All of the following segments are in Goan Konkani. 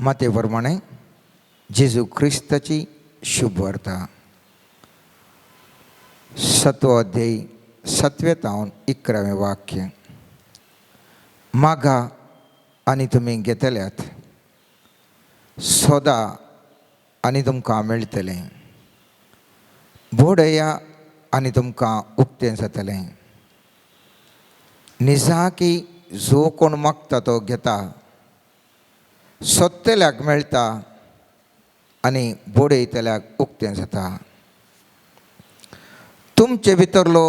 माते प्रमाणे जेजू क्रिस्ताची शुभवार्ता, सातवो अध्याय, सातव्या तावन 11वें वाक्य. मागा आनी तुमी घेतल्यात, सोदा आनी तुमकां मेळटलें, बोडया आनी तुमकां उक्तें जातलें. निजाकी जो कोण मागता तो घेता, सोदतल्याक मेळटा आनी बोडयतल्याक उक्तें जाता. तुमचे भितरलो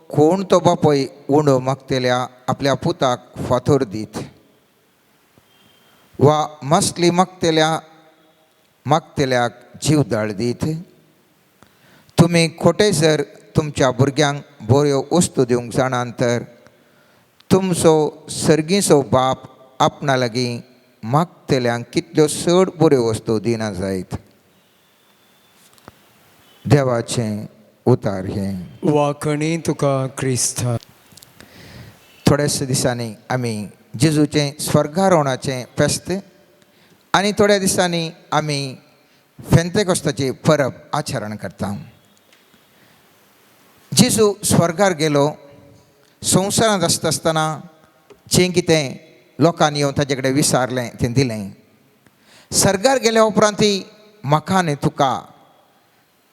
कोण तो बापूय उंडो मागतल्या आपल्या पुताक फातोर दीत वा मासली मागतल्याक जीवदाळ दीत? तुमी खोटे जर तुमच्या भुरग्यांक बऱ्यो वस्तू दिवंक जाणात तर तुमचो सर्गीचो बाप आपणा लागीं मागतल्यांक कितल्यो चड बऱ्यो वस्तू दिना जायत. देवाचें उतार हें. वाखणी तुका क्रिस्ता. थोड्याच दिसांनी आमी जेजूचें स्वर्गारोहणाचें फेस्त आनी थोड्या दिसांनी आमी फेंतेकोस्ताची परब आचरण करता. जेजू स्वर्गार गेलो. संवसारांत आसता आसतना जें कितें लोकांनी येवन ताजे कडेन विचारलें तें दिलें. सर्गार गेल्या उपरांत म्हाका आनी तुका,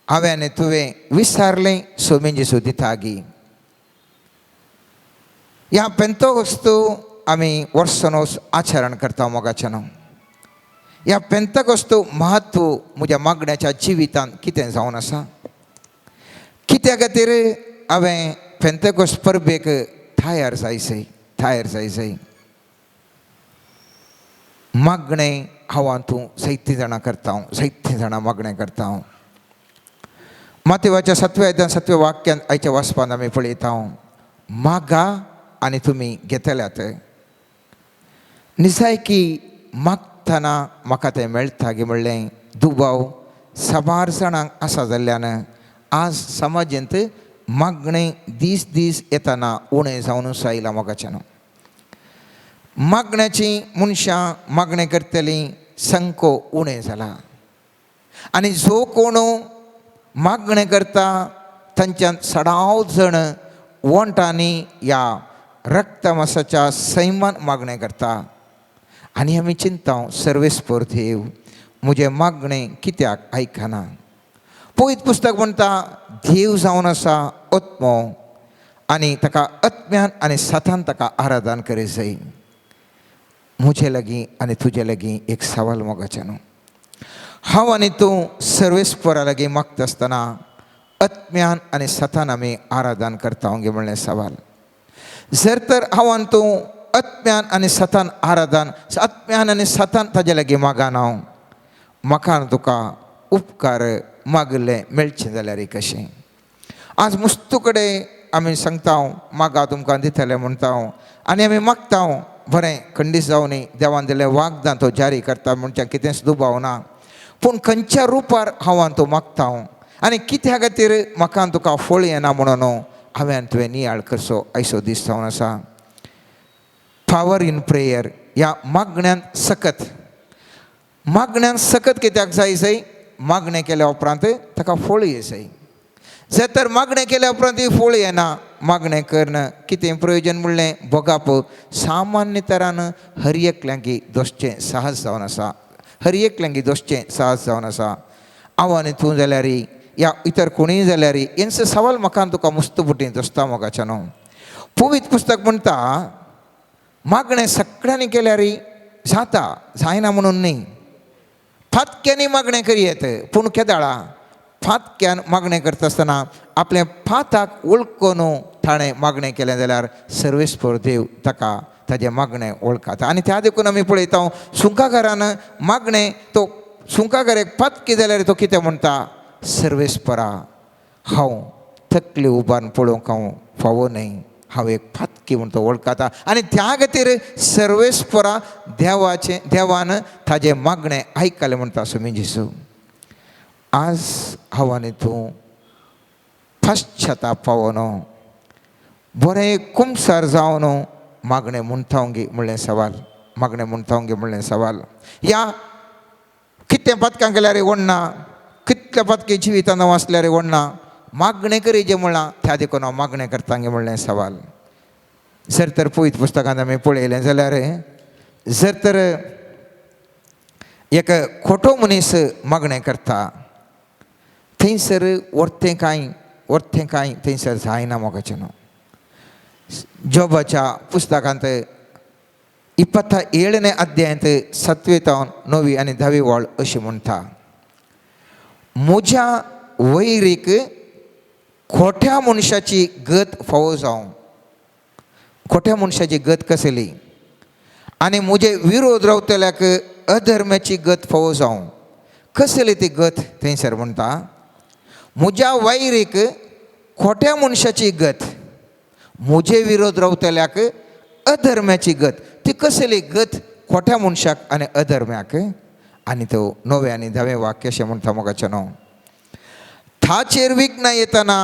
हांवें आनी तुवें विचारलें सोमी जेजू दिता गी. ह्या पेंतकोस्तू आमी वर्सान वर्स आचरण करता मोगाच्यान. ह्या पेंतकोस्तू म्हत्व म्हज्या मागण्याच्या जिवितांत कितें जावन आसा? कित्या खातीर हांवें पेंतकोस्त परबेक तयार जायसय, तयार जायसय? मागणें हांव तूं जायतीं जाणां करता हांव, जायतीं जाणां मागणें करता हांव. मातेवाच्या सातव्या अध्यायान सातव्या वाक्यान आयच्या वाचपान आमी पळयता, मागा आनी तुमी घेतल्यात. निजायकी मागतना म्हाका तें मेळटा गी म्हणलें दुबाव साबार जाणांक आसा जाल्ल्यान आज समाजेंत मागणें दीस दीस येतना उणें जावन आयलां मोगाच्यान. मागण्याची मनशां मागणें करतलीं संको उणें जाला आनी जो कोण मागणें करता तांच्यान सडाव जण वंटांनी ह्या रक्तमासाच्या सैमान मागणें करता. आनी आमी चिंता, सर्वेस्पर देव म्हजें मागणें कित्याक आयकना? पवित्र पुस्तक म्हणटा, देव जावन आसा आत्मो आनी ताका आत्म्यान आनी सतान ताका आराधन करी जाय. म्हजे लागीं आनी तुजे लागीं एक सवाल मोगाचें न्हू. हांव आनी तूं सर्वेस्परा लागीं मागता आसतना आत्म्यान आनी सतान आमी आराधन करता गे म्हणलें सवाल. जर तर हांव आनी तूं आत्म्यान आनी सतान आराधन, आत्म्यान आनी सतान ताजे लागीं मागान हांव, म्हाका आनी तुका उपकार मागले मेळचें जाल्यार कशें? आज मुस्तू कडेन आमी सांगता, मागा तुमकां दितले म्हणटा आनी आमी मागता. बरें, खंडीत जावनी देवान दिलें वागदां तो जारी करता म्हणच्या कितेंच दुबाव ना. पूण खंयच्या रुपार हांव आनी तूं मागता आनी कित्या खातीर म्हाका आनी तुका फळ येना म्हणून हांवें आनी तुवें नियाळ करचो आयचो दीस जावन आसा. पावर इन प्रेयर, ह्या मागण्यान सकत, मागण्यान सकत कित्याक जाय जाय? मागणें केल्या उपरांत ताका फळ ये जाय. जर तर मागणें केल्या उपरांत ही फळ येना, मागणें करून कितें प्रयोजन म्हणलें भोगाप सामान्य तरान हर एकल्यांकी दोसचें साहस जावन आसा. हर एकल्यांकी दोसचें साहस जावन आसा. हांव आनी तूं जाल्यार या इतर कोणूय जाल्यार हेंच सवाल म्हाका आनी तुका मुस्त पुटी दोसता मोगाच्या न्हू. पवित्र पुस्तक म्हणटा, मागणें सगळ्यांनी केल्यार जाता, जायना म्हणून न्ही. फातक्यांनी मागणें करयेत, पूण केदाळा फातक्यान मागणें करता आसतना आपल्या फाताक वळखून ताणें मागणें केलें जाल्यार सर्वेस्पर देव ताका ताजें मागणें वळखता. आनी त्या देखून आमी पळयता, सुंकाघरान मागणें तो सुंकाघर एक फातकी जाल्यार तो कितें म्हणटा? सर्वेस्परा, हांव तकली उबारून पळोवंक हांव फावो न्हय, हांव एक फातकी म्हूण तो वळखता. आनी त्या खातीर सर्वेस्परा देवाचें, देवान ताजें मागणें आयकलें म्हणटा सुमी जेजू. आज हांव आनी तूं पश्चाताप पावोन बरें कुमसार जावन मागणें म्हणटा गी म्हणलें सवाल, मागणें म्हणटा गी म्हणलें सवाल. ह्या कितें पातकां केल्यार वण्णा, कितल्या पातकी जिवितान वाचल्यार वण्णा, मागणें करी जें म्हणलां त्या देखून हांव मागणें करता म्हणलें सवाल. जर तर पवित्र पुस्तकांत आमी पळयलें जाल्यार जर तर एक खोटो मनीस मागणें करता थंयसर वर्तें कांय वर्तें कांय थंयसर जायना मोगाचें न्हू. जोबाच्या पुस्तकांत 27 अध्यायांत 7वी तावन 9वी आनी 10वी वळ अशी म्हणटा, म्हज्या वैरीक खोट्या मनशाची गत फावो जावं. खोट्या मनशाची गत कसली? आनी म्हजे विरोध रावतल्याक अधर्माची गत फावो जावं. कसली ती गत थंयसर म्हणटा, म्हज्या वैरीक खोट्या मनशाची गत, म्हजे विरोध रावतल्याक अधर्माची गत. ती कसली गत? खोट्या मनशाक आनी अधर्म्याक. आनी तो 9वें आनी 10वें वाक्य अशें म्हणटा मोगाचें न्हू, थाचेर विघ्न येतना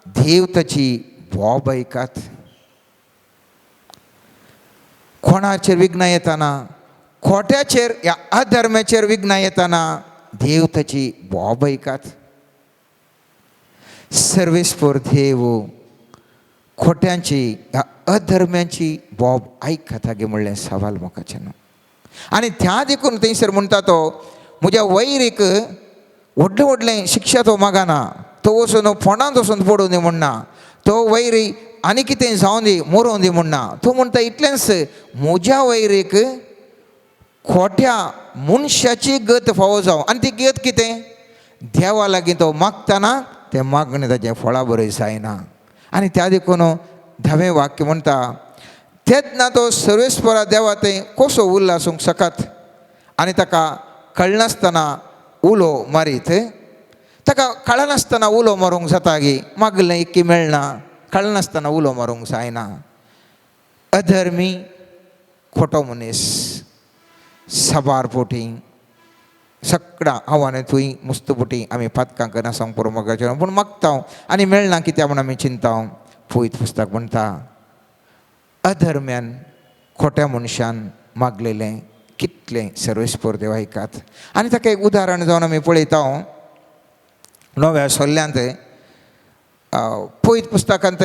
देव ताची बोब आयकात. कोणाचेर विघ्न येतना? खोट्याचेर या अधर्माचेर विघ्न येतना देव ताची बोब आयकात. सर्वेस्पर देव खोट्यांची ह्या अधर्म्यांची बोब आयकता गे म्हणलें सवाल मोकाचें न्हू. आनी त्या देखून थंयसर म्हणटा तो म्हज्या वैरीक व्हडलें व्हडलें शिक्षा तो मागना, तो वचून फोंडांत वचून पडूं दी म्हणना, तो वैरी आनी कितें जावं दी मरोवं दी म्हणना, तो म्हणटा इतलेंच म्हज्या वैरीक खोट्या मनशाची गत फावो जावं. आनी ती गत कितें? देवा लागीं तो मागतना तें मागणें ताचें फळा बरें जायना. आनी त्या देखून 10वें वाक्य म्हणटा, तेन्ना तो सर्वेस्परा देवा थंय कसो उल्ला आसूंक शकत आनी ताका कळनासतना उलो मारीत. ताका कळनासतना उलो मारूंक जाता गी? मागलें इक्की मेळना, कळनासतना उलो मारूंक जायना. अधर्मी खोटो मनीस साबार पोटी सगळां हांव आनी तुंय मुस्त पोटी आमी पातकां करना पुरो मोगाचें, पूण मागता आनी मेळना कित्याक म्हूण आमी चिंता. पवित्र पुस्तक म्हणटा अधर्म्यान खोट्या मनशान मागलेलें कितलें सर्वेस्पर देव आयकात. आनी ताका एक उदाहरण जावन आमी पळयता 9व्या सोल्ल्यांत पवित्र पुस्तकांत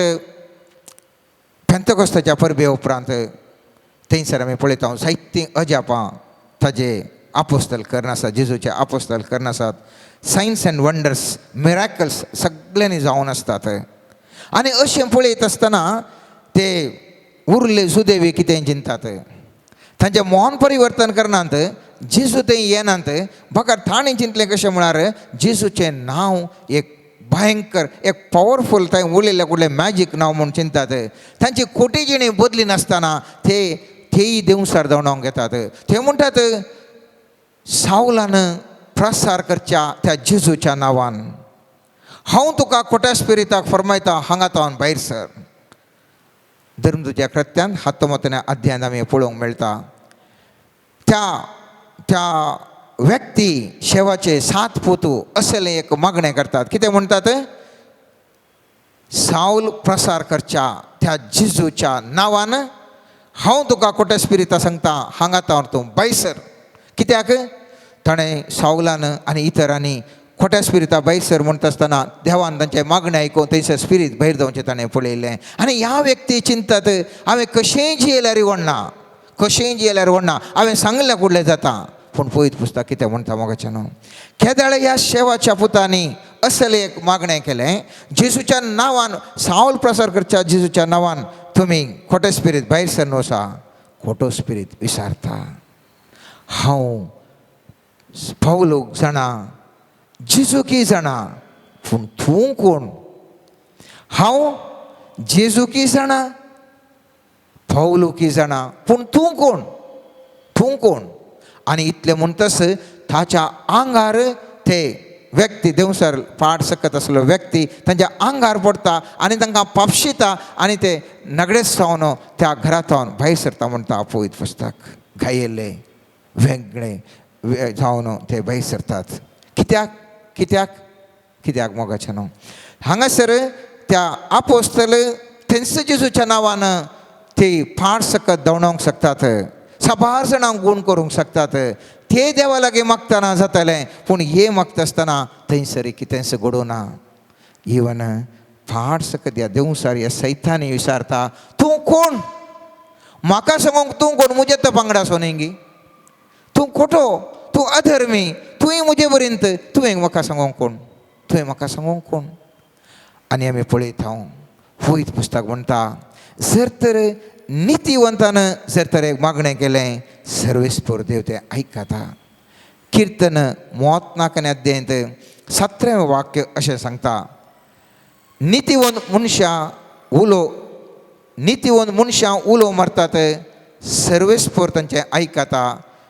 पेंतकोस्ताच्या परबे उपरांत थंयसर आमी पळयता जायतीं अजापां ताजे आपोस्तल करनासात, जेजूचे आपोस्तल करनासात. सायन्स अँड वंडर्स मिराकल्स सगळ्यांनी जावन आसतात. आनी अशें पळयत आसतना ते उरले सुदेवी कितें चिंतात, तांचें मन परिवर्तन करनात, जेजू थंय येनात. बगर ताणें चिंतलें कशें म्हळ्यार जेजूचें नांव एक भयंकर एक पावरफूल थंय उलयल्लें कुडलें मॅजीक नांव म्हूण चिंतात. तांची खोटी जिणी बदली नासतना ते तेय देवसार धांवडावंक घेतात. ते म्हणटात सावलान प्रसार करच्या त्या जेजूच्या नांवान हांव तुका खोट्या स्पिरिताक फरमायता हांगा तावन भायर सर. धर्म तुज्या कृत्यान हातमतन्या अध्यायान आमी पळोवंक मेळटा त्या त्या व्यक्ती शेवाचे 7 पुतू असलें एक मागणें करतात. कितें म्हणटात? सावल प्रसार करच्या त्या जेजूच्या नांवान हांव तुका खोट्या स्पिरिता सांगता हांगा तावन तूं भायर सर. कित्याक? ताणें सावलान आनी इतरांनी खोट्या स्पिरिता भायर सर म्हणटा आसतना देवान तांचें मागणें आयकून थंयसर स्पिरीत भायर जावचें ताणें पळयलें. आनी ह्या व्यक्ती चिंतात हांवें कशेंय जियेल्यार वडना, कशेंय जियेल्यार वडना, हांवें सांगलें कुडलें जाता. पूण पवित्र पुस्तक कितें म्हणटा मोगाचें न्हू, केदाळे ह्या शेवाच्या पुतांनी असलें एक मागणें केलें, जेजूच्या नांवान सावल प्रसार करच्या जेजूच्या नांवान तुमी खोटें स्पिरीत भायर सरन वसा. खोटो स्पिरीत विसारता. हांव पावलोक जाणा, जेजू की जाणा, पूण तूं कोण? हांव जेजू की जाणा, पावलो की जाणा, पूण तूं कोण? तूं कोण? आनी इतलें म्हणटस ताच्या आंगार ते व्यक्ती देंवसर पाड सकत आसलो व्यक्ती तांच्या आंगार पडटा आनी तांकां पापशिता आनी ते नगडेच जावन त्या घरांत भायर सरता म्हणटा पवित्र पुस्तक. घायेल्ले वेगळे जावन ते भायर सरतात. कित्याक? कित्याक? कित्याक मोगाचें न्हू? हांगासर त्या आपोस्तल थंयसर जेजूच्या नांवान ते फाट सकत धांवडावंक शकतात, साबार जाणांक गूण करूंक शकतात. ते देवा लागीं मागतना जातालें, पूण हे मागता आसतना थंयसर कितेंच घडोना. इवन फाट सकत ह्या देंवसार ह्या सैतानी विचारता, तूं कोण म्हाका सांगूंक, तूं कोण म्हज्या तो वांगडा सोनेंगी, तूं खोटो, तूं अधर्मी, तुवें म्हजे पर्यंत, तुवें म्हाका सांगूंक कोण, तुवें म्हाका सांगूंक कोण. आनी आमी पळयता पवित्र पुस्तक म्हणटा, जर तर नितीवंतान जर तर एक मागणें केलें सर्वेस्पर देव तें आयकता. किर्तन 31 अध्यायांत 17वें वाक्य अशें सांगता, नितीवंत मनशां उलो, नितीवंत मनशां उलो मारतात, सर्वेस्पर तांचें आयकता,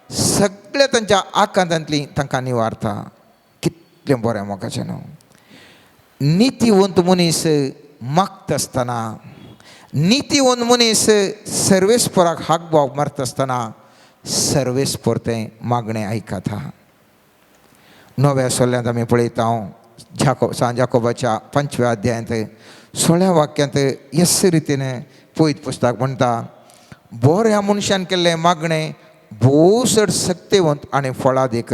सगळ्या तांच्या आकांतांतली तांकां निवारता. कितलें बरें मोगाचें न्हू. नितीवंत मनीस मागता आसतना, नितीवंत मनीस सर्वेस्पराक हाक बोब मारता आसतना सर्वेस्पर तें मागणें आयकता. नव्या सोल्यांत आमी पळयता सांत जाकोबाच्या 5व्या अध्यायांत 16व्या वाक्यांत यस रितीन पवित्र पुस्तक म्हणटा, बऱ्या मनशान केल्लें मागणें भोव चड सक्तेवंत आनी फळादीक.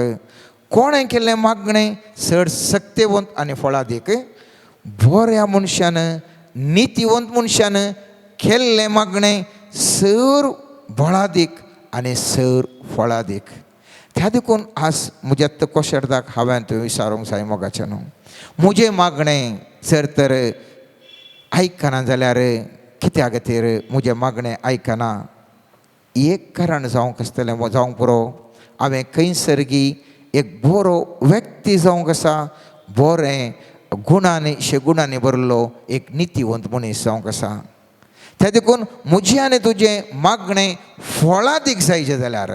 कोणें केल्लें मागणें चड सक्तेवंत आनी फळादीक? बऱ्या मनशान, नितीवंत मनशान केल्लें मागणें सर बळादीक आनी सर फळादीक. त्या देखून आज म्हज्या कोशेर्दाक हांवें तुवें विचारूंक जाय मोगाचें न्हू, म्हजें मागणें जर तर आयकना जाल्यार कित्या खातीर म्हजें मागणें आयकना? एक कारण जावंक आसतलें, जावंक पुरो, हांवें खंयसरगी एक बरो व्यक्ती जावंक आसा, बरें गुणांनी शेगुणांनी भरलो एक नितीवंत मनीस जावंक आसा. त्या देखून म्हजें आनी तुजें मागणें फळादीक जायचें जाल्यार,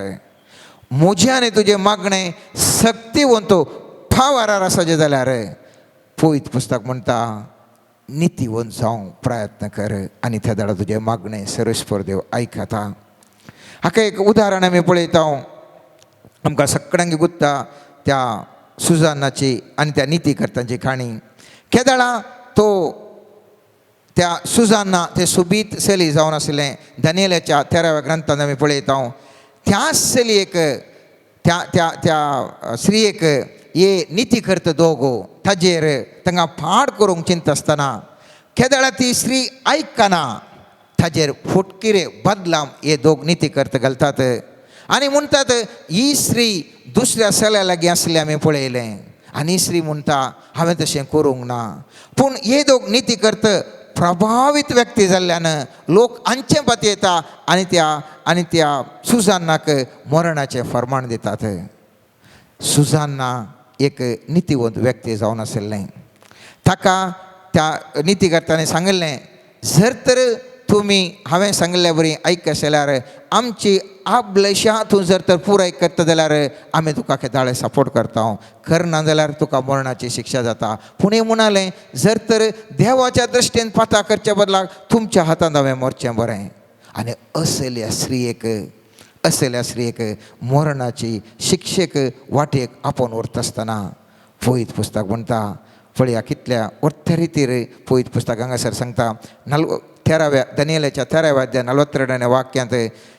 म्हजें आनी तुजें मागणें सक्तिवंत पावरार आसाचें जाल्यार पवित्र पुस्तक म्हणटा, नितीवंत जावंक प्रयत्न कर आनी त्या दाडा तुजें मागणें सर्वेस्पर देव आयकता. हाका एक उदाहरण आमी पळयता, आमकां सगळ्यांक गुत्ता त्या सुजानाची आनी त्या नितीकर्तांची काणी. केदळा तो त्या सुजाना ते सुबीत चली जावन आशिल्लें, दानियेलाच्या 13व्या ग्रंथान आमी पळयता. त्या चलयेक, त्या त्या त्या स्त्रियेक हे नितीकर्त दोगो ताजेर तांकां पाड करूंक चिंता आसतना केदळा ती स्त्री आयकना, ताजेर फुटकिरे बदलाम हे दोग नितीकर्त घालतात आनी म्हणटात ही स्त्री दुसऱ्या चल्या लागीं आसली आमी पळयलें. आनी स्त्री म्हणटा हांवें तशें करूंक ना. पूण हे दोग नितीकर्त प्रभावीत व्यक्ती जाल्ल्यान लोक हांचे पातयेता आनी त्या सुजानाक मरणाचें फर्माण दितात. सुजाना एक नितीवंत व्यक्ती जावन आशिल्लें. ताका त्या नितीकर्तांनी सांगिल्लें, जर तर तुमी हांवें सांगिल्ल्या बरी आयकशे जाल्यार आमची आबलेशा तूं जर तर पुराय करता जाल्यार आमी तुका केदाळे सपोर्ट करता, करना जाल्यार तुका मरणाची शिक्षा जाता. पूण हें म्हणालें, जर तर देवाच्या दृश्टीन पाता करच्या बदलाक तुमच्या हातांत हांवें मरचें बरें. आनी असल्या स्त्रियेक मरणाची शिक्षेक वाटेक आपोवन व्हरता आसतना पवित्र पुस्तक म्हणटा, पळया कितल्या वर्त्या रितीर पवित्र पुस्तक हांगासर सांगता. 13व्या दानियेलाच्या 13व्या अध्याय 42 वाक्यांत,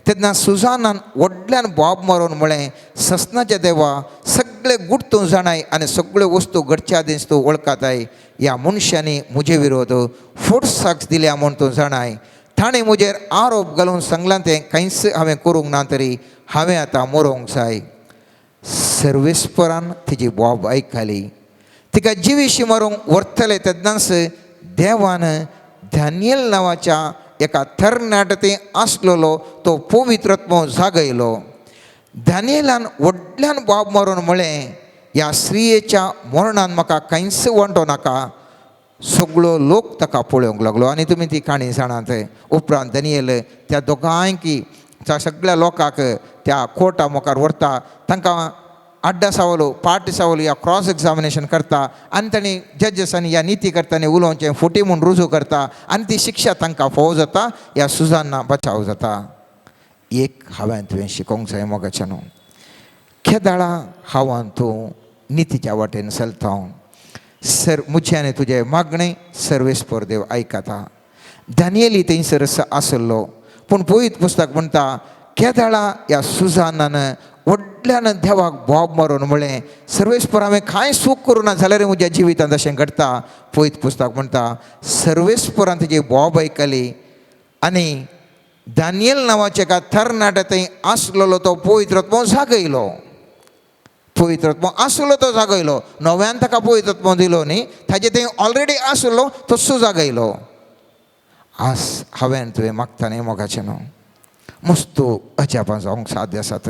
तेन्ना सुजानान व्हडल्यान बोब मारून म्हळें, ससनाच्या देवा सगळे गूट तूं जाणाय आनी सगळ्यो वस्तू घडच्या आदींच तूं वळखताय. ह्या मनशांनी म्हजे विरोध फोट साक्ष दिल्या म्हूण तूं जाणाय. ताणें म्हजेर आरोप घालून सांगलां तें कांयच हांवें करूंक ना, तरी हांवें आतां मरोंक जाय. सर्वेस्परान तिजी बोब आयकली, तिका जिविशी मरूंक व्हरतले तेन्नाच देवान दानियल नांवाच्या एका तरणाटे आसलेलो तो पवित्रत्म जागयलो. दानियलान व्हडल्यान बोब मारून म्हळें, ह्या स्त्रियेच्या मरणान म्हाका कांयच वांटो नाका. सगळो लोक ताका पळोवंक लागलो. आनी तुमी ती काणी जाणात. उपरांत दानियल त्या दोगांयकी त्या सगळ्या लोकांक त्या कोर्टा मुखार व्हरता, तांकां आड्डा सावलो पाट सावलो या क्रॉस एग्जामिनेशन करता आनी तांणी जजसांनी ह्या निती करतानी उलोवचें फटी म्हूण रुजू करता आनी ती शिक्षा तांकां फोव जाता, ह्या सुजाना बचाव जाता. एक हांवें तुवें शिकोवंक जाय मोगाचें न्हू, केदाळा हांव तूं नितीच्या वाटेन चलता सर म्हजें आनी तुजें मागणें सर्वेस्पर देव आयकता. दानियेली थंयसर आसलो, पूण पवित्र पुस्तक म्हणटा केदाळा ह्या सुजानान व्हडल्यान देवाक बोब मारून म्हळें, सर्वेस्पर हांवें कांय चूक करूं ना जाल्यार म्हज्या जिवितांत अशें घडटा. पवित्र पुस्तक म्हणटा सर्वेस्परान तेजी बोब आयकली आनी दानियल नांवाच्या एका तरणाट्या थंय आसलेलो तो पवित्र आत्मो जागयलो. पवित्र आत्मो आसलो तो जागयलो. नव्यान ताका पवित्र आत्मो दिलो न्ही, ताजे थंय ऑलरेडी आसलो तसो जागयलो. आज हांवें तुवें मागता न्ही मोगाचें न्हू, मस्त अजापां जावंक साध्य आसात.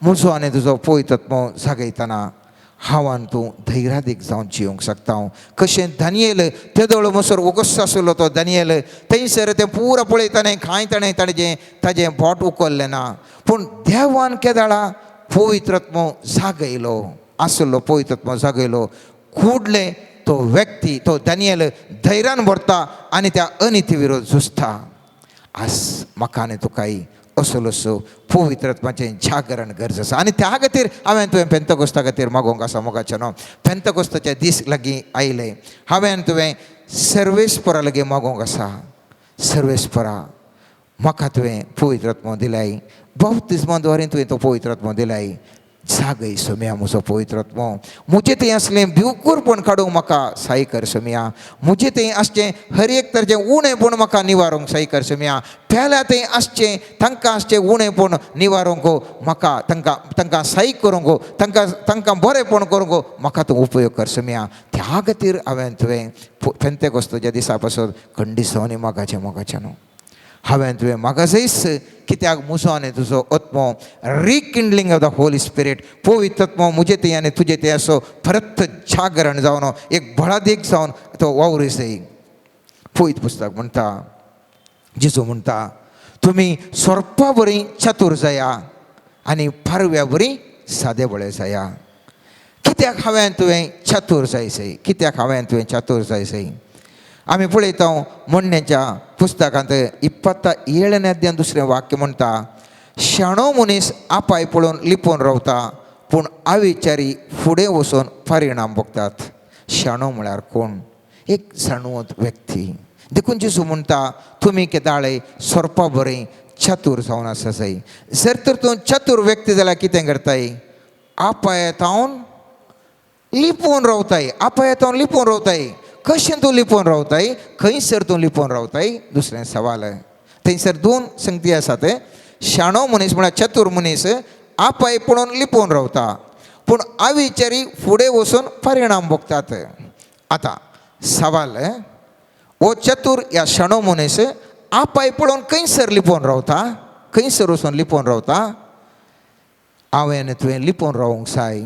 म्हजो आनी तुजो पवित्र आत्मो जागयतना हांव आनी तूं धैर्यादीक जावन जिवंक शकता. कशें दानियल तेदोळ मसर वगस आसलो तो दानियल थंयसर तें पुरा पळयता न्ही, कांय ताणें ताणें ताजें बोट उखल्लें ना, पूण देवान केदाळा पवित्र आत्मो जागयलो आसलो, पवित्र आत्मो जागयलो. कुडलें तो व्यक्ती तो दानियल धैर्यान भरता आनी त्या अनिती विरोध झुजता. आज म्हाका आनी तुकाय असलो असो पवित्र आत्माचें जागरण गरज आसा. आनी त्या खातीर हांवें तुवें पेंतकोस्ता खातीर मागोवंक आसा मोगाचें न्हू. पेंतकोस्ताचे दीस लागीं आयले, हांवें तुवें सर्वेस्परा लागीं मागोवंक आसा. सर्वेस्परा म्हाका तुवें पवित्र आत्मो दिलाय, बाप्तिस्मा द्वारे तुवें तो पवित्र आत्मो दिलाय. जागय सोम्या म्हजो पवित्र आत्मो, म्हजें थंय आसलें भिवकूरपण काडूंक म्हाका साय कर सोम्या, म्हजें थंय आसचें हर एक तरेचें उणेंपण म्हाका निवारूंक साय कर सोम्या, पेल्या थंय आसचें तांकां आसचें उणेंपण निवारूंक म्हाका तांकां तांकां साय करूंक तांकां तांकां बरेंपण करूंक म्हाका तूं उपयोग कर सोम्या. त्या खातीर हांवें तुवें पेंतेकोस्ताच्या दिसा पासून खंडीसोनी मोगाचें मोगाचें न्हू हांवें तुवें म्हाका कित्याक म्हजो आनी तुजो आत्मो rekindling of the Holy Spirit पवित्र आत्मो म्हजे थंय आनी तुजे थंय असो परत जागरण जावन एक बळादीक जावन तो वावरी जाय. पवित्र पुस्तक म्हणटा, जेजू म्हणटा तुमी सोरपा बरी चतूर जाया आनी पारव्या बरी सादे बळे जाया. कित्याक हांवें तुवें चतूर जाय सय, कित्याक हांवें तुवें चतूर जाय सय. आमी पळयता म्हणण्याच्या पुस्तकांत 27 अध्याय दुसरें वाक्य म्हणटा, शाणो मनीस आपाय पळोवन लिपोवन रावता पूण अविचारी फुडें वचून परिणाम भोगतात. शाणो म्हळ्यार कोण? एक जाणवत व्यक्ती. देखून जेजू म्हणटा तुमी केदाळे सोरपा बरें चतूर जावन आसा जाय. जर तर तूं चतूर व्यक्ती जाल्यार कितें करताय? आपायतावन लिपोवन रावताय, आपायतावन लिपोवन रावताय. कशें तूं लिपोवन रावताय? खंयसर तूं लिपोवन रावताय? दुसरें सवाल. थंयसर दोन संगती आसात. शाणो मनीस म्हळ्यार चतूर मनीस आपाय पळोवन लिपोवन रावता पूण अविचारी फुडें वचून परिणाम भोगतात. आतां सवाल, हो चतूर ह्या शाणो मनीस आपाय पळोवन खंयसर लिपोवन रावता? खंयसर वचून लिपोवन रावता? हांवें तुवें लिपोवन रावंक जाय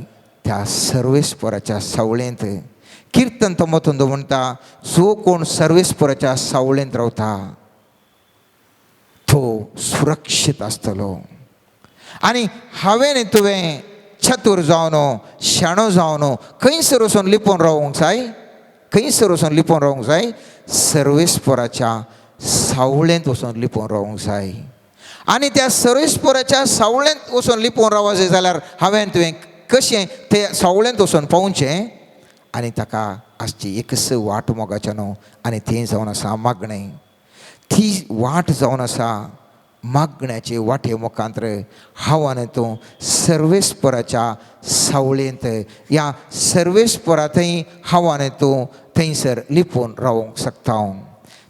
त्या सर्वेस्पराच्या सावळेंत. किर्तन तमतून म्हणटा जो कोण सर्वेस्पराच्या सावळेंत रावता तो सुरक्षीत आसतलो. आनी हांवें तुवें चतूर जावन शाणो जावन खंयसर वचून लिपोवन रावंक जाय? खंयसर वचून लिपोवन रावंक जाय? सर्वेस्पराच्या सावळेंत वचून लिपोवन रावंक जाय. आनी त्या सर्वेस्पराच्या सावळेंत वचून लिपोवन रावप जाय जाल्यार हांवें तुवें कशें ते सावळेंत वचून पावचें? आनी ताका आसची एकच वाट मोगाचें न्हू, आनी तें जावन आसा मागणें. ती वाट जावन आसा मागण्याचे वाटे मुखांतर हांव आनी तूं सर्वेस्पराच्या सावळेंत ह्या सर्वेस्परा थंय हांव आनी तूं थंयसर लिपून रावंक शकता.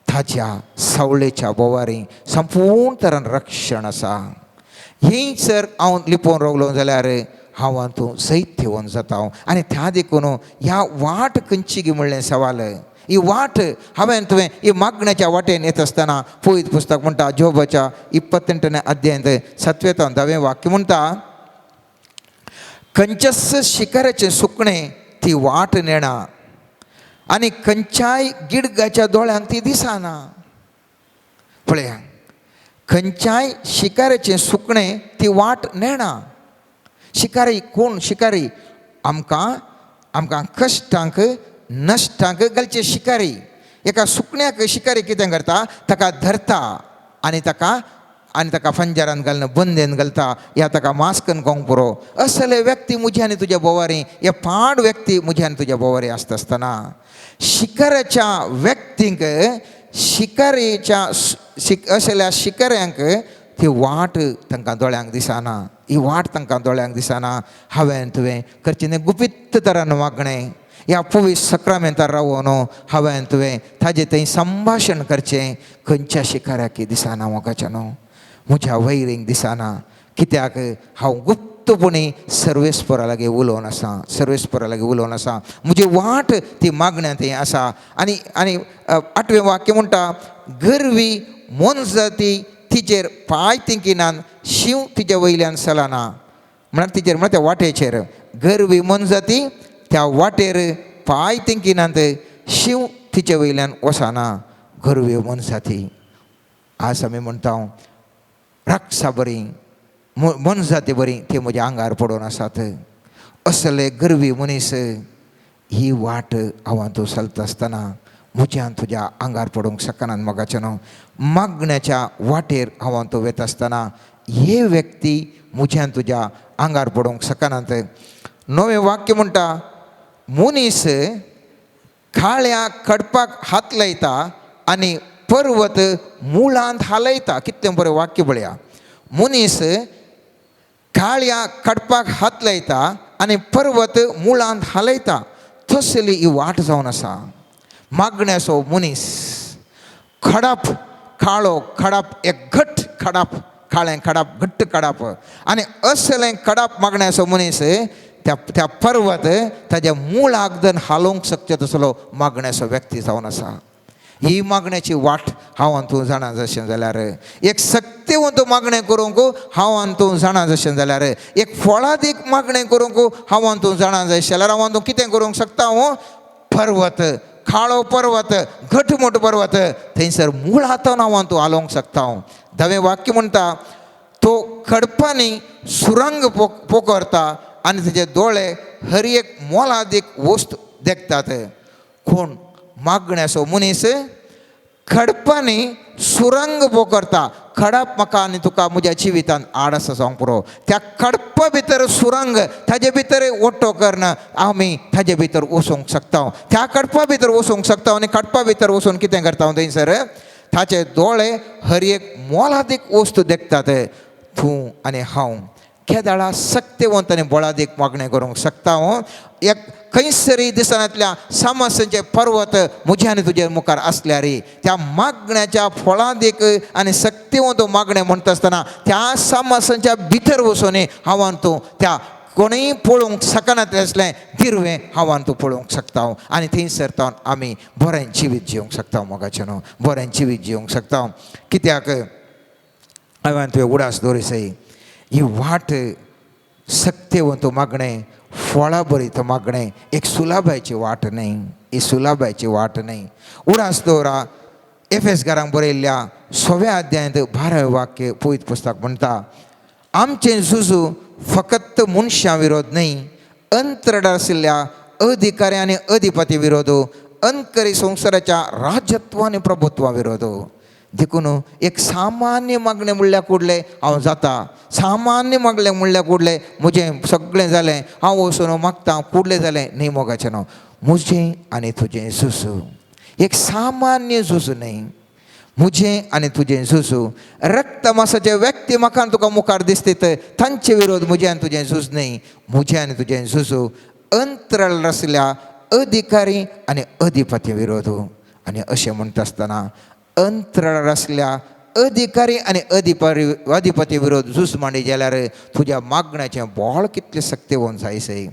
ताच्या सावळेच्या बोवारी संपूर्ण तरान रक्षण आसा. ही जर हांव लिपोवन रावलो जाल्यार हांव आनी तूं जैत घेवन जाता. आनी त्या देखून ह्या वाट खंयची गी म्हणलें सवाल. ही वाट हांवें तुवें ही मागण्याच्या वाटेन येत आसतना पवित्र पुस्तक म्हणटा जोबाच्या 28 अध्यायांत 7वें 10वें वाक्य म्हणटा, खंयच्याच शिकाराचें सुकणें ती वाट नेणा आनी खंयच्याय गिडगाच्या दोळ्यांक ती दिसना. पळया, खंयच्याय शिकाराचें सुकणें ती वाट नेणा. शिकारी कोण? शिकारी आमकां आमकां कश्टांक नश्टांक घालचे शिकारी. एका सुकण्याक शिकारी कितें करता? ताका धरता आनी ताका फंजरान घालून बंदेन घालता या ताका मास्कन गोंक पुरो. असले व्यक्ती म्हज्या आनी तुज्या बोवारी, हे पाड व्यक्ती म्हज्या आनी तुज्या बोवारी आसता आसतना शिकाराच्या व्यक्तींक शिकारेच्या असल्या शिकाऱ्यांक ती वाट तांकां दोळ्यांक दिसना. ही वाट तांकां दोळ्यांक दिसना. हांवें तुवें करचें न्ही गुपीत तरान वागणें, ह्या पवित्र सक्रामेंतार रावोन हांवें तुवें ताजें थंय संभाशण करचें. खंयच्या शिकाऱ्याक दिसना मोगाच्यानो, म्हज्या वैरींक दिसना, कित्याक हांव गुप्तपणी सर्वेस्परा लागीं उलोवन आसा, सर्वेस्परा लागीं उलोवन आसा. म्हजी वाट ती मागण्या थंय आसा. आनी आनी आठवें वाक्य म्हणटा, गर्वी मोनजाती तिचेर पांय तेंकिनान, शींव तिजे वयल्यान चलना. म्हळ्यार तिचेर म्हळ्यार त्या वाटेचेर गर्वी मोनजाती त्या वाटेर पांय तेंकिनात, शींव तिचे वयल्यान वचना. गर्वी मोनजाती आज आमी म्हणटा राक्षा बरी मोनजाती बरी ते म्हज्या आंगार पडून आसात. असले गर्वी मनीस ही वाट हांव तूं चलता आसतना म्हज्यान तुज्या आंगार पडूंक शकनात मोगाचें न्हू. मागण्याच्या वाटेर हांव तूं वता आसतना हे व्यक्ती म्हज्यान तुज्या आंगार पडूंक शकनात. नवें वाक्य म्हणटा, मनीस काळ्या खडपाक हात लायता आनी पर्वत मुळांत हालयता. कितलें बरें वाक्य पळया. मनीस काळ्या खडपाक हात लायता आनी पर्वत मुळांत हालयता. तसली ही वाट जावन आसा. मागण्याचो मनीस खडप, काळो खडप, एक घट खडप, काळें खडप, घट्ट खडप, आनी असलें खडप मागण्याचो मनीस त्या त्या पर्वत ताज्या मुळाक धरून हालोवंक शकता तसलो मागण्याचो व्यक्ती जावन आसा. ही मागण्याची वाट हांव आनी तूं जाणा जशें जाल्यार, एक सक्तिवंत मागणें करूंक हांव आनी तूं जाणा जशें जाल्यार, एक फळादीक मागणें करूंक हांव आनी तूं जाणा जशें जाल्यार, हांव आनी तूं कितें करूंक शकता? हांव पर्वत, काळो पर्वत, घटमूट पर्वत थंयसर मुळांतून हांव आनी तूं हालोवंक शकता. हांव धवें वाक्य म्हणटा, तो खडपांनी सुरंग पोखरता आनी तेजे दोळे हर एक मोलादीक वस्त देखतात. कोण मागण्याचो मनीस खडपांनी सुरंग पोखरता. खडप म्हाका आनी तुका म्हज्या जिवितान आड आसा जावंक पुरो. त्या खडपा भितर सुरंग, ताजे भितर ओटो करून आमी ताजे भितर वचूंक शकता. त्या खडपा भितर वचूंक शकता आनी खडपा भितर वचून कितें करता थंयसर ताचे दोळे हर एक मोलादीक वस्तू देखतात. तूं आनी हांव केदाळा सक्तेवंत आनी बळादीक मागणें करूंक शकता. हांव एक खंयसरी दिसनांतल्या समस्यांचे पर्वत म्हज्या आनी तुजे मुखार आसल्यार त्या मागण्याच्या फळादीक आनी सक्तिवंत मागणें म्हणटा आसतना त्या समस्यांच्या भितर वचून हांव आनी तूं त्या कोणूय पळोवंक शकनातलें आसलें दिरवें हांव आनी तूं पळोवंक शकता. आनी थंयसर तावन आमी बरें जिवीत जिवंक शकता मोगाचें न्हू, बरें जिवीत जिवंक शकता. कित्याक हांवें तुवें उडास दवरिसय ही वाट सक्तेवंत मागणें, फळां बरीत मागणें एक सुलाभायची वाट न्हय, ही सुलाभायची वाट न्हय. उडास दवरा. एफएस घरांक बरयल्ल्या 6व्या अध्यायांत 12वें वाक्य पवित्र पुस्तक म्हणटा, आमचें झुजू फकत मनशां विरोध न्हय, अंतरड आशिल्ल्या अधिकारी आनी अधिपती विरोध, अनकरी संवसाराच्या राजत्व आनी प्रभुत्वा विरोध. देखून एक सामान्य मागणें म्हणल्यार कुडलें हांव जाता, सामान्य मागणें म्हणल्यार कुडलें म्हजें सगळें जालें, हांव वचून मागता कुडलें जालें न्ही मोगाचें न्हू. म्हजें आनी तुजें झुजू एक सामान्य झुजू न्हय, म्हजें आनी तुजें झुजू रक्तमासाचे व्यक्ती म्हाका तुका मुखार दिसतात तांचे विरोध म्हजें आनी तुजें झूज न्हय. म्हजें आनी तुजें झुजू अंतराळ आसल्या अधिकारी आनी अधिपती विरोध. आनी अशें म्हणटा आसतना अंतराळ आसल्या अधिकारी आनी अधिपती विरोध झूज मांडी जाल्यार तुज्या मागण्याचें बळ कितलें सक्तेवन जायसय.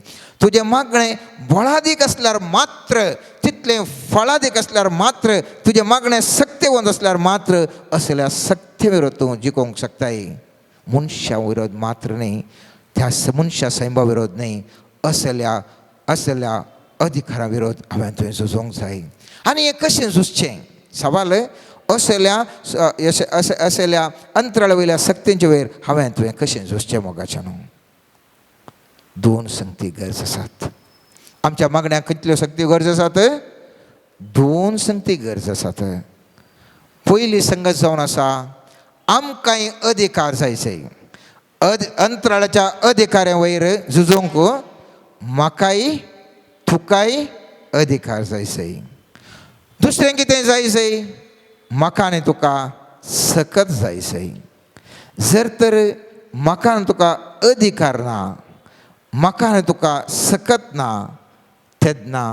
तुजें मागणें बळादीक आसल्यार मात्र, तितलें फळादीक आसल्यार मात्र, तुजें मागणें सक्तेवंत आसल्यार मात्र असल्या सक्ते विरोध तूं जिखोवंक शकताय. मनशा विरोध मात्र न्हय, त्या मनशा सैमा विरोध न्हय, असल्या असल्या अधिकारा विरोध हांवें तुवें झुजोवंक जाय. आनी हें कशें झुजचें सवाल, असल्या असल्या अंतराळ वयल्या सक्तींचे वयर हांवें तुवें कशें झुजचें मोगाचें न्हू. दोन संगती गरज आसात आमच्या मागण्याक. कितल्यो सक्ती गरज आसात? दोन संगती गरज आसात. पयली संगत जावन आसा आमकांय अधिकार जायचे अंतराळाच्या अधिकाऱ्या वयर झुजोवंक म्हाकाय तुकाय अधिकार जायचे. दुसरें कितें जायचे? म्हाका आनी तुका सकत जायचे. जर तर म्हाका आनी तुका अधिकार ना, म्हाका आनी तुका सकत ना, तेन्ना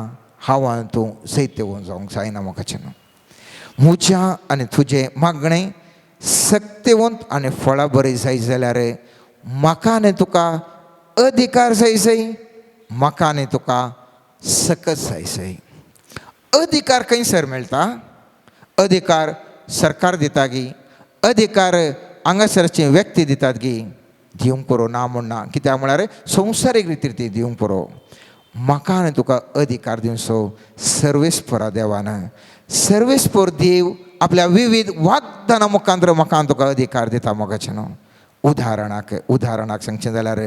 हांव आनी तूं जैतवंत जावंक जायना. मोगाचें न्हू, म्हज्या आनी तुजें मागणें सक्तेवंत आनी फळां बरी जाय जाल्यार म्हाका आनी तुका अधिकार जाय जाय, म्हाका आनी तुका सकत जाय जाय. अधिकार खंयसर मेळटा? अधिकार सरकार दिता गी? अधिकार हांगासरची व्यक्ती दितात गी? दिवंक पुरो, ना म्हण ना. कित्याक म्हळ्यार संवसारीक रितीर ती दिवंक पुरो. म्हाका आनी तुका अधिकार दिवचो सर्वेस्परा देवान. सर्वेस्पर देव आपल्या विविध वाग्दाना मुखांतर म्हाका आनी तुका अधिकार दिता. मोगाचें न्हू, उदाहरणाक उदाहरणाक सांगचें जाल्यार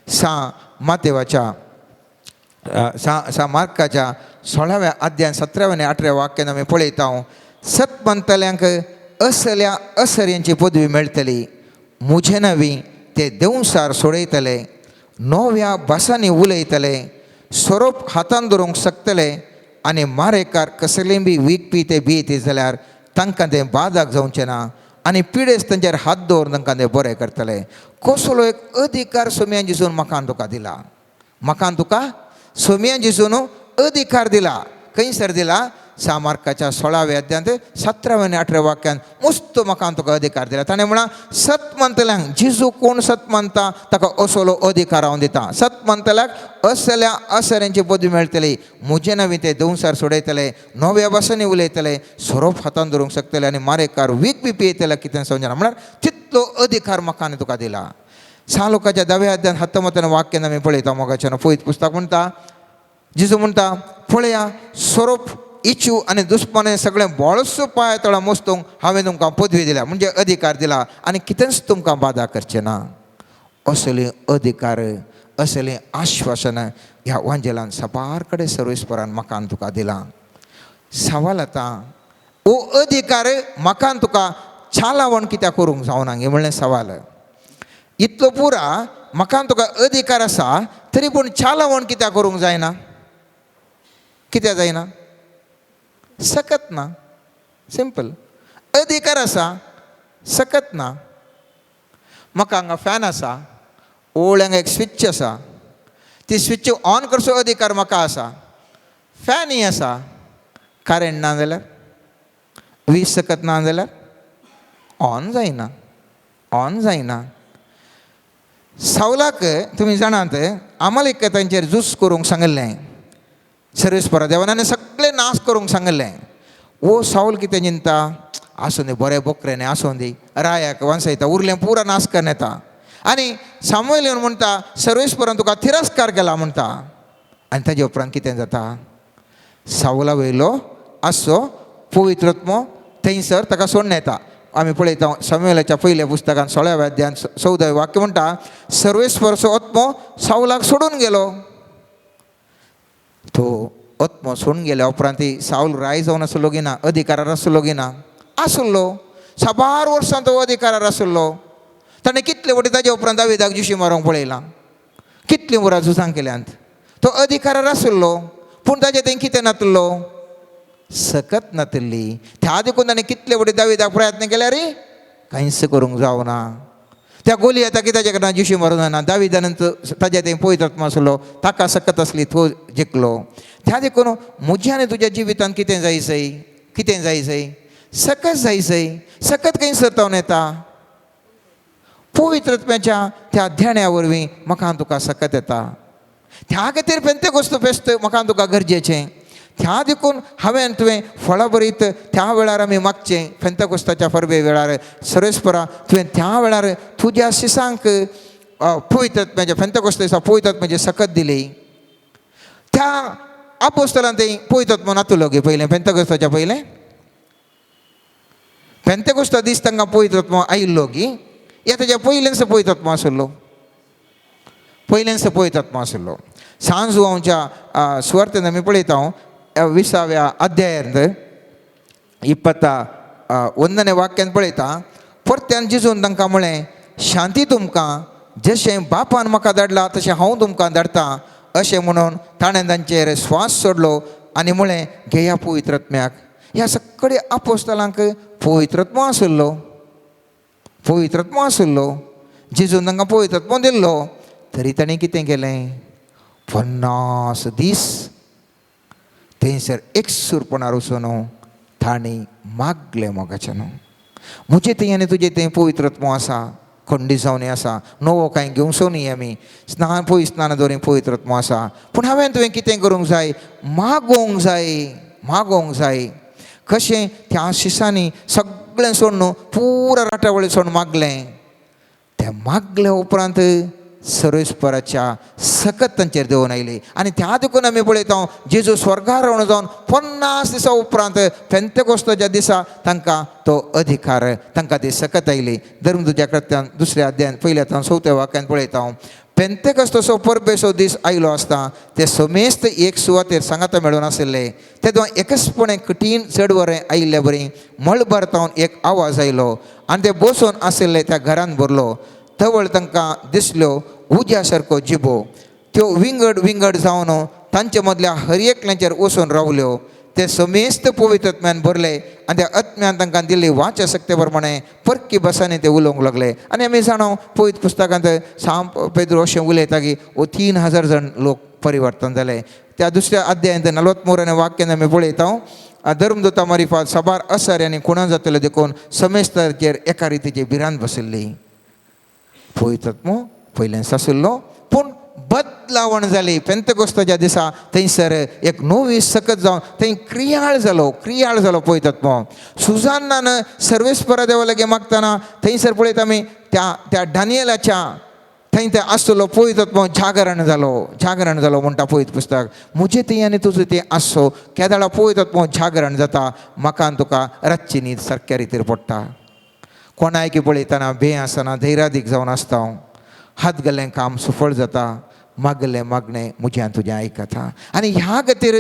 सा मातेवाच्या सा सा मार्काच्या 16व्या अध्याय 17व्या आनी 18व्या वाक्यान आमी पळयता, सत म्हणटल्यांक असल्या असऱ्यांची पदवी मेळटली. म्हजे नवी ते देंवसार सोडयतले, नव्या भासांनी उलयतले, सोरोप हातान धरूंक शकतले आनी मारेकार कसलें बी वीख ते भियेती जाल्यार तांकां तें बादाक जावचें ना आनी पिडेस्त तांचेर हात दवरून तांकां ते बरें करतले. कसलो एक अधिकार सोम्यान जेजून म्हाका आनी तुका दिला. म्हाका आनी तुका सोम्यान जेजून अधिकार दिला. खंयसर दिला? सा मार्काच्या 16व्या अध्यायांत 17व्या आनी 18व्या वाक्यान मुस्त म्हाका आनी तुका अधिकार दिला. ताणें म्हळां सत मानतल्यांक, जेजू कोण सत मानता ताका असलो अधिकार हांव दिता. सत मानतल्याक असल्या असऱ्यांची पदवी मेळटली. म्हजे नवी ते दंवसार सोडयतले, नव्या भासांनी उलयतले, सोरोप हातान धरूंक शकतले आनी मारेकार वीख बी पियेतले कितें समजना. म्हळ्यार तितलो अधिकार म्हाका आनी तुका दिला. सा लोकाच्या 10व्या अध्यायान 19 वाक्यान आमी पळयता. मोगाच्यान, पयत पुस्तक म्हणटा, जेजू म्हणटा, पळया, सोरोप इचू आनी दुस्माने सगळें बोळसो पांय तळा मोस्तूंक हांवें तुमकां पदवी दिल्या, म्हणजे अधिकार दिला आनी कितेंच तुमकां बादा करचें ना. असले अधिकार, असलें आश्वासन ह्या वांजेलान साबार कडेन सर्वेस्परान म्हाका आनी तुका दिला. सवाल आतां, हो अधिकार म्हाका आनी तुका चालावण कित्याक करूंक जावना हें म्हणलें सवाल. इतलो पुरा म्हाका आनी तुका अधिकार आसा, तरी पूण चालावण कित्याक करूंक जायना? कित्याक जायना? सकत ना. सिंपल. अधिकार आसा, सकत ना. म्हाका हांगा फॅन आसा, ओळ हांगा एक स्विच आसा, ती स्विच ऑन करचो अधिकार म्हाका आसा. फॅनय आसा, करेंट ना जाल्यार, वीज सकत ना जाल्यार ऑन जायना, ऑन जायना. सावलाक तुमी जाणात, आमालेक तांचेर झूज करूंक सांगिल्लें सर्वेस्परा देवान आनी सगळें नाश करूंक सांगिल्लें. ओ सावल कितें चिंता, आसूं दी, बरें बोकरे न्ही, आसूं दी, रायाक वांसयता, उरलें पुरा नाश करून येता. आनी सामुएल येवन म्हणटा, सर्वेस्परान तुका तिरस्कार केला म्हणटा. आनी ताजे उपरांत कितें जाता? सावला वयलो आसचो पवित्रत्मो थंयसर ताका सोडून येता. आमी पळयता, सामुएलाच्या पयल्या पुस्तकान 16व्या अध्यायान 14व्या वाक्य म्हणटा, सर्वेस्परचो आत्मो सावलाक सोडून गेलो. तो आत्मो सोडून गेल्या उपरांत सावल राय जावन आसलो गी ना? अधिकारार आसलो गी ना? आसलो. साबार वर्सां तो अधिकारार आसलो. ताणें कितले फावटी ताजे उपरांत दाविदाक जिशी मारूंक पळयलां, कितलीं वरां झुजां केल्यांत. तो अधिकारार आसलो, पूण ताजें तें कितें नातलो? सकत नातिल्ली. त्या देखून ताणें कितले फावटी दाविदाक प्रयत्न केल्यार कांयच करूंक जावना. त्या गोलियाताक ताजे कडल्यान जिशी मारूंक जायना. दाविदान ताजें तें पवित्र आत्मा आसलो, ताका सकत आसली, तो जिखलो. त्या देखून म्हज्या आनी तुज्या जिवितांत कितें जाय सय? कितें जाय सय? सकत जाय सय. सकत खंय सरतावन येता? पवित्र आत्म्याच्या त्या ध्याण्या वरवीं म्हाका तुका सकत येता. त्या खातीर पेंतेकोस्त फेस्त म्हाका तुका गरजेचें. त्या देखून हांवें तुवें फळां बरीत त्या वेळार आमी मागचें. पेंतेकोस्ताच्या परबे वेळार, सर्वेस्परा, तुवें त्या वेळार तुज्या शिसांक पवित्र आत्म्याच्या पेंतेकोस्त दिसा पवित्र आत्म्याची सकत दिली. त्या आपोस्तलान ते पवित्र आत्मो नातलो गे पयलें? पेंतेकोस्ताच्या पयलें, पेंतेकोस्ता दीस तांकां पवित्र आत्मो आयिल्लो गी या ताच्या पयलेंच पवित्र आत्मो आसलो? पयलेंच पवित्र आत्मो आसलो. सांजू आमच्या सुवार्तेन आमी पळयता, 20व्या अध्यायांत 21ನೇ वाक्यान पळयता, परत्यान जेजून तांकां म्हळें, शांती तुमकां, जशें बापान म्हाका धाडला तशें हांव तुमकां धाडटा. अशें म्हणून ताणें तांचेर स्वास सोडलो आनी म्हळें, घेया पवित्र आत्म्याक. ह्या सगळे आपोस्तलांक पवित्र आत्मो आसलो, पवित्र आत्मो आसलो. जेजून तांकां पवित्र दिल्लो तरी ताणें कितें केलें 50 दीस थंयसर एकसूरपणार वचून तांणी मागलें मोगाचें न्हू. म्हजें थंय आनी तुजें थंय पवित्रत्व आसा, खंडी जावन आसा, नवो कांय घेवचो न्ही आमी, स्नान पयस स्नान दवरी पवित्रत्व आसा, पूण हांवें तुवें कितें करूंक जाय, मागोवंक जाय, मागोवंक जाय. कशें त्या शिसांनी सगळें सोडून पुरा राटावळी सोडून मागलें. तें मागले उपरांत सर्वेस्पराच्या सकत तांचेर देंवून आयली. आनी त्या देखून आमी पळयता जेजू स्वर्गार रावन जावन 50 दिसां उपरांत पेंतेकोस्ताच्या दिसा तांकां तो अधिकार, तांकां ती सकत आयली. धर्मदूत्या कृत्यान दुसऱ्या अध्यायान पयल्या तावन चवथ्या वाक्यान पळयता पेंतेकोस्ताचो परबेचो दीस आयलो आसता ते समेस्त एक सुवातेर सांगाता मेळून आशिल्ले. तेदो एकसपणे कठीण चड वरें आयिल्ले बरी मळबार तावन एक आवाज आयलो आनी ते बसून आशिल्ले त्या घरान भरलो. तवळ तांकां दिसल्यो उज्या सारको जिबो, त्यो विंगड विंगड जावन तांचे मदल्या हर एकल्याचेर वचून रावल्यो. ते समेस्त पवित्र आत्म्यान भरले आनी त्या आत्म्यान तांकां दिल्ली वाचा शक्ते प्रमाणे परकी भासांनी ते उलोवंक लागले. आनी आमी जाणा पवित्र पुस्तकांत सांब पेद्रो अशें उलयता की ओ 3000 जाण लोक परिवर्तन जाले. त्या दुसऱ्या अध्यायांत 43 वाक्यान आमी पळयता धर्मदूता मारिफात साबार असर आनी खुणा जातले देखून समेस्ताचेर एका रितीची भिरांत बशिल्ली. पवित्र आत्मो पयल्यान आशिल्लो पूण बदलावण जाली. पेंतेकोस्ताच्या दिसा थंयसर एक नवी सकत जावन थंय क्रियाळ जालो, क्रियाळ जालो पवित्र आत्मो. सुजानान सर्वेस्परा देवा लागीं मागतना थंयसर पळयता आमी त्या त्या डानियलाच्या थंय ते आसलो पवित्र आत्मो जागरण जालो, जागरण जालो म्हणटा पवित्र पुस्तक. म्हजें थंय आनी तुजो थंय आसचो केदाळा पवित्र आत्मो जागरण जाता, म्हाका आनी तुका रातची न्हीद सारक्या रितीर पडटा. कोणायकी पळयतना भंय आसना, धैर्यादीक जावन आसता हांव. हात गेल्लें काम सफळ जाता, मागलें मागणें म्हजें आनी तुजें आयकता. आनी ह्या खातीर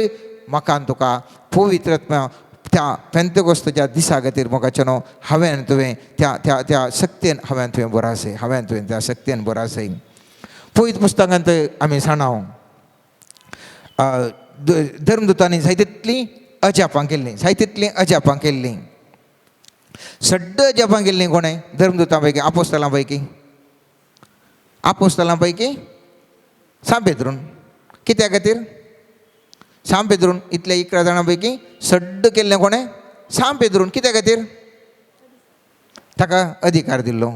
म्हाका आनी तुका पवित्र आत्मा त्या पेंतेकोस्ताच्या दिसा खातीर मोगाचें न्हू हांवें आनी तुवें त्या त्या त्या शक्तेन हांवें आनी तुवें बरो आसय, हांवें आनी तुवें त्या शक्तेन बरो आसय. पवित्र पुस्तकांत आमी जाणा धर्मदूतांनी जाय तितलीं अजापां केल्लीं, जाय तितलीं अजापां केल्लीं. सड्ड अजापां केल्लीं कोणें धर्मदूतां पैकी, आपोस्तलां पैकी, आपोस्तलां पैकी सांव पेद्रून. कित्या खातीर सांव पेद्रून इतल्या 11 जाणां पैकी सड्ड केल्लें कोणें सांव पेद्रून. कित्या खातीर ताका अधिकार दिल्लो.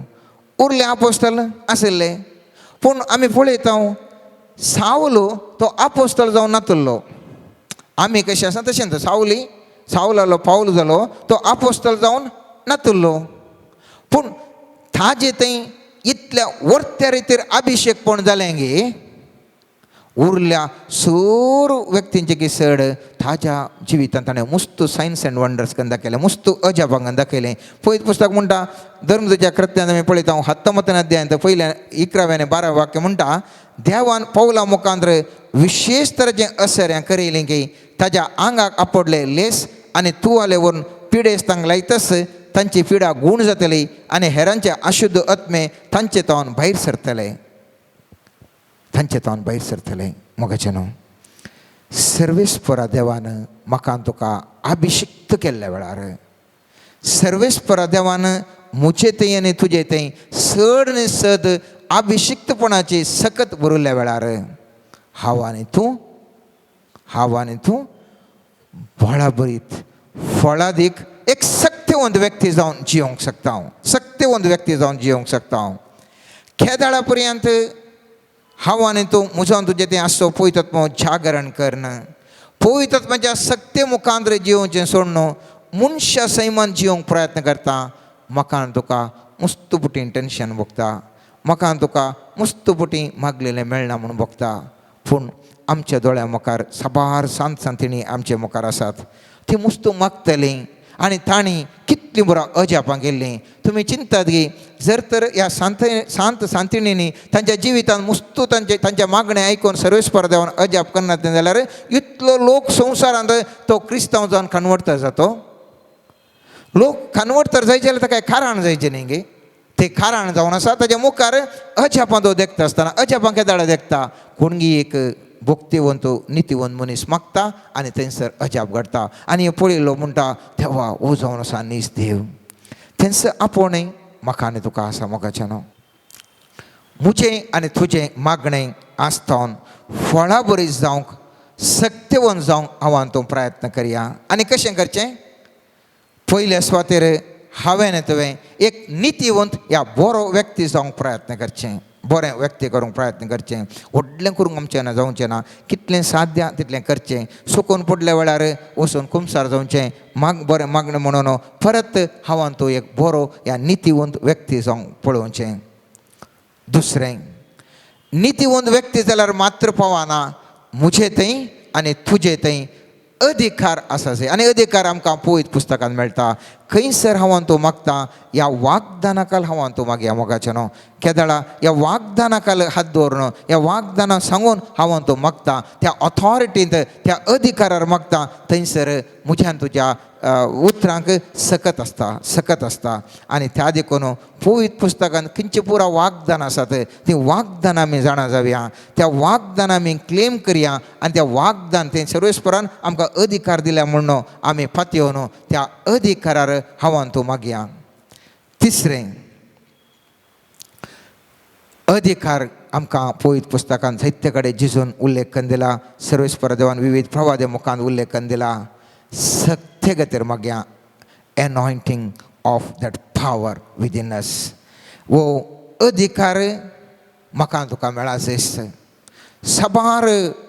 उरले आपोस्तल आशिल्ले पूण आमी पळयता सावलो तो आपोस्तल जावन नातल्लो. आमी कशें आसा तशें सावली सावलालो पावल जालो तो आपोस्तल जावन नातल्लो. पूण ताजे थंय इतल्या वर्त्या रितीर अभिषेकपण जालें गे उरल्या सोर व्यक्तींचे की चड ताज्या जिवितांत ताणें मुस्त सायन्स एंड वंडर्स करून दाखयलें, मुस्त अजापां करून दाखयलें. पयत पुस्तक म्हणटा धर्मदूत्या कृत्यांत आमी पळयता 19 अध्यायांत पयल्या 11व्या आनी 12व्या वाक्य म्हणटा देवान पावला मुखांत विशेश तरेचें असर्यां करयलें की ताज्या आंगाक आपडले लेस आनी तुवाले व्हरून पिडेस्तांक लायतस तांची पिडा गूण जातली आनी हेरांचे अशुद्ध आत्मे तांचे तावन भायर सरतले, तांचे तावन भायर सरतले. मोगाचें न्हू सर्वेस्परा देवान म्हाका आनी तुका अभिषिक्त केल्ल्या वेळार सर्वेस्परा देवान म्हजे थंय आनी तुजे थंय चड आनी सद अभिषिक्तपणाची सकत बरयल्ल्या वेळार हांव आनी तूं, हांव आनी तूं बळाबरीत फळादीक एक सक्तेवंत व्यक्ती जावन जियोंक शकता हांव, सक्तेवंत व्यक्ती जावन जियोंक शकता हांव. केदाळा पर्यंत हांव आनी तूं म्हजो आनी तुजें तें आसचो पवित्र आत्मो जागरण कर्ण पवित्र आत्म्याच्या सक्ते मुखांत जियोवचें सोडून मनशा सैमान जियोंक प्रयत्न करता. म्हाका आनी तुका मुस्त पुटी टेंशन भोगता, म्हाका आनी तुका मुस्त पुटी मागलेलें मेळना म्हूण भोगता. पूण आमच्या दोळ्या मुखार साबार सांत सांतिणी आमचे मुखार आसात, ती मुस्त मागतलीं आनी तांणी कितलीं बरो अजापां केल्लीं. तुमी चिंतात गी जर तर ह्या सांत सांत सांतिणींनी तांच्या जिवितांत मुस्तू तांचे तांच्या मागणें आयकून सर्वेस्पर देवान अजाप करनात जाल्यार इतलो लोक संवसारांत तो क्रिस्तांव जावन कन्वर्ट जातो. लोक कन्वर्ट तर जायचे जाल्यार ताका कारण जायचें न्ही गे, ते कारण जावन आसा ताच्या मुखार अजापां तो देखता आसतना अजापां केदाळा देखता कोणगी एक भक्तिवंत नितीवंत मनीस मागता आनी थंयसर अजाप घडटा आनी पळयलो म्हणटा देवा हो जावन आसा नीज देव. थंयसर आपोवणें म्हाका आनी तुका आसा मोगाचें न्हू. म्हजें आनी तुजें मागणें आसतावन फळां बरी जावंक सक्तेवन जावंक हांव तूं प्रयत्न करया. आनी कशें करचें? पयल्या सुवातेर हांवें तुवें एक नितीवंत या बरो व्यक्ती जावंक प्रयत्न करचें, बरें व्यक्ती करूंक प्रयत्न करचें. व्हडलें करूंक आमचें ना जावचें ना, कितलें साध्य तितलें करचें. सुकून पडल्या वेळार वचून कुमसार जावचें, माग बरें मागणें म्हणून परत हांव तूं एक बरो या नितीवंत व्यक्ती जावंक पळोवचें. दुसरें, नितीवंत व्यक्ती जाल्यार मात्र पावना, म्हजे थंय आनी तुजे थंय अधिकार आसा जाय. आनी अधिकार आमकां पवित्र पुस्तकान मेळटा. खंयसर हांव तूं मागता ह्या वागदानाकाल हांव तूं मागया मोगाचें न्हू. केदळा ह्या वागदानाकाल हात दवरून ह्या वागदाना सांगून हांव तूं मागता, त्या ऑथॉरिटींत त्या अधिकारार मागता, थंयसर म्हज्यान तुज्या उतरांक सकत आसता, सकत आसता. आनी त्या देखून पवित्र पुस्तकान खंयचे पुरा वागदान आसात ती वागदान आमी जाणा जावया, त्या वागदान आमी क्लेम करया आनी त्या वागदान तें सर्वेस्परान आमकां अधिकार दिल्या म्हणून आमी फातयेवन त्या अधिकारार हांव तूं मागया. तिसरें, अधिकार आमकां पवित्र पुस्तकान जायते कडेन जेजून उल्लेख करून दिला, सर्वेस्पर देवान विविध प्रवादे मुखान उल्लेख करून दिला. सक्ते खातीर मागया, anointing of that power within us. वो अधिकार म्हाका तुका मेळा. साबार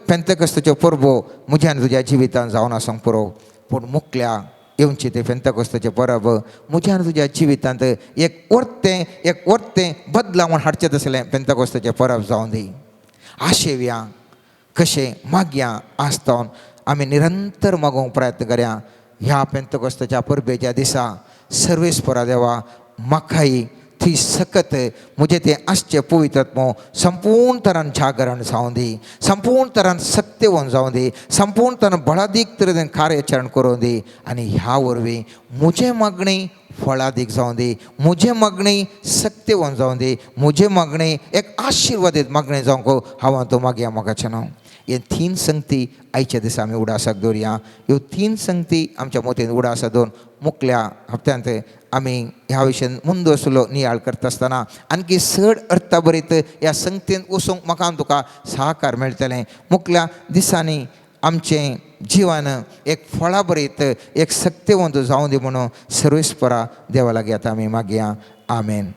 पेंतकस्ताच्यो परबो म्हज्यान तुज्या जिवितान जावन आसूंक पुरो, पूण मुकल्या येवची ते पेंतकोस्ताचे परब म्हज्यान तुज्या जिवितांत एक वर्तें एक वर्तें बदलावण हाडचें तसलें पेंतकोस्ताचें परब जावन दी. आशेवया कशें मागया आसतावन आमी निरंतर मागोवंक प्रयत्न करया. ह्या पेंतकोस्ताच्या परबेच्या दिसा सर्वेस्परा देवा म्हाकाय ती सकत म्हजें तें आसचें पवित्र संपूर्ण तरान जागरण जावं दी, संपूर्ण तरान सक्तेवन जावं दी, संपूर्ण तरान बळादीक तरेन कार्याचरण करूं दी. आनी ह्या वरवीं म्हजें मागणें फळादीक जावं दी, म्हजें मागणें सक्तेवन जावं दी, म्हजें मागणें एक आशिर्वादीत मागणें जावंक हांव तूं मागया मोगाचें न्हू. हे तीन संगती आयच्या दिसा आमी उडासाक दवरया. ह्यो तीन संगती आमच्या मोतीन उडासा दवरून मुकल्या हप्त्यांत आमी ह्या विशयान मुंदो आसलो नियाळ करता आसतना आणखी चड अर्थाभरीत ह्या संगतीन वचूंक म्हाका तुका सहकार मेळटलें. मुकल्या दिसांनी आमचें जिवन एक फळाभरीत एक सक्तेवंत जावं दी म्हणून सर्वेस्परा देवा लागीं आतां आमी मागया. आमेन.